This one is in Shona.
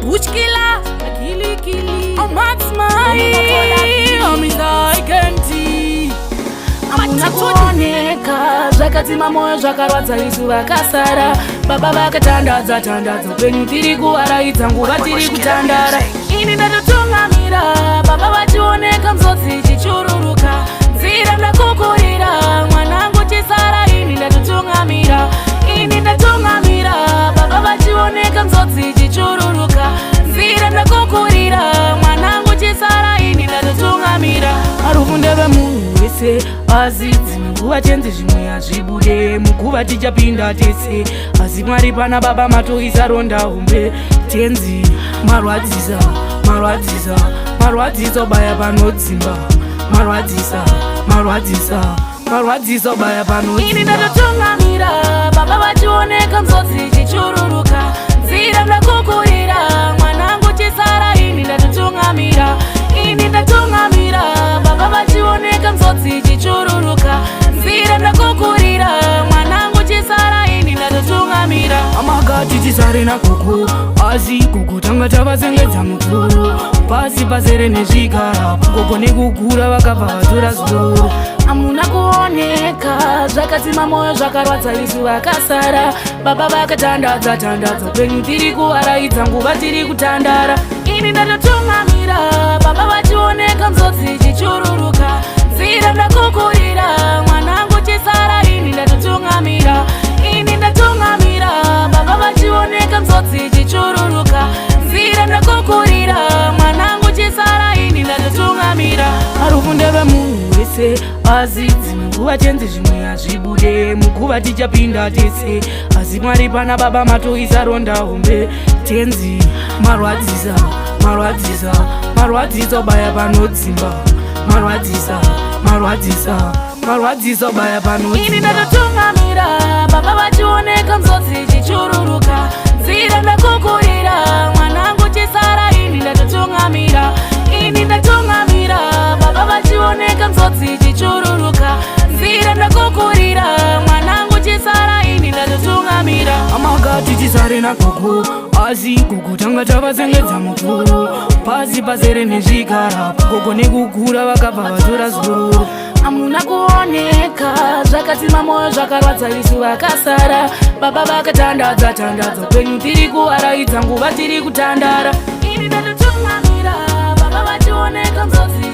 Bushkiller, Kilikili, oh Max Mai, oh Mr. Ikendi. Hamuna kuoneka, zvakatima mwoyo, zvakarwadza isu vakasara. Baba vakatandadza tandadza, upenyu tiri kuwaraidza, nguva tiri kutandara. Ini ndatotungamira, baba vachioneka, mzodzi ichichururuka. Nzira ndakukurira, mwanangu chisara. Ini ndatotungamira, ini ndatungamira, baba vachioneka, mzodzi ichichururuka. Nzira ndakukurira, mwanangu chisara. Ini ndatotungamira. Arufu ndevemunhu wese, asi dzimwe nguva chenzi zvimwe hazvibude. Muguva tichapinda tese, asi Mwari pana baba matoisa ronda hombe. Tenzi, marwadzisa, marwadzisa, marwadzisa, baya panodzimba. Marwadzisa, marwadzisa, marwadzisa, baya panodzimba. Ini ndatotungamira, baba vachioneka, mzodzi ichichururuka. Nzira ndakukurira, mwanangu chisara. Ini ndatotungamira, ini ndatungamira, baba vachioneka, mzodzi ichichururuka. Nzira ndakukurira, mwanangu chisara. Ini ndatotungamira. Amakati tisare nagogo, asi gogo tanga tavasengedza mutoro. Pasi pazere nezvikara, gogo nekugura vakabva vatora zororo. Hamuna kuoneka, zvakatima mwoyo, zvakarwadza isu vakasara. Baba vakatandadza tandadza, upenyu tiri kuwaraidza, nguva tiri kutandara. Ini ndatotungamira, baba vachioneka, mzodzi ichichururuka. Nzira ndakukurira, mwanangu chisara. Ini ndatotungamira, ini ndatungamira, baba vachioneka, mzodzi ichichururuka. Nzira ndakukurira, mwanangu chisara. Ini ndatotungamira. Arufu ndevemunhu wese, asi dzimwe nguva chenzi zvimwe hazvibude. Muguva tichapinda tese, asi Mwari pana baba matoisa ronda hombe. Tenzi, marwadzisa, marwadzisa, marwadzisa, baya panodzimba. Marwadzisa, marwadzisa, marwadzisa, baya Ini panodzimba. Ndatotungamira, baba vachioneka, mzodzi ichichururuka. Nzira ndakukurira, mwanangu chisara. Ini ndatotungamira, ini ndatungamira, baba vachioneka, mzodzi ichichururuka. Nzira ndakukurira, mwanangu chisara. Ini ndatotungamira. Amakati tisare nagogo, asi gogo tanga tavasengedza mutoro. Pasi pazere nezvikara, gogo nekugura vakabva vatora zororo. Hamuna kuoneka, zvakatima mwoyo, zvakarwadza isu vakasara. Baba vakatandadza tandadza, upenyu tiri kuwaraidza, nguva tiri kutandara. Ini ndatotungamira, baba vachioneka, mzodzi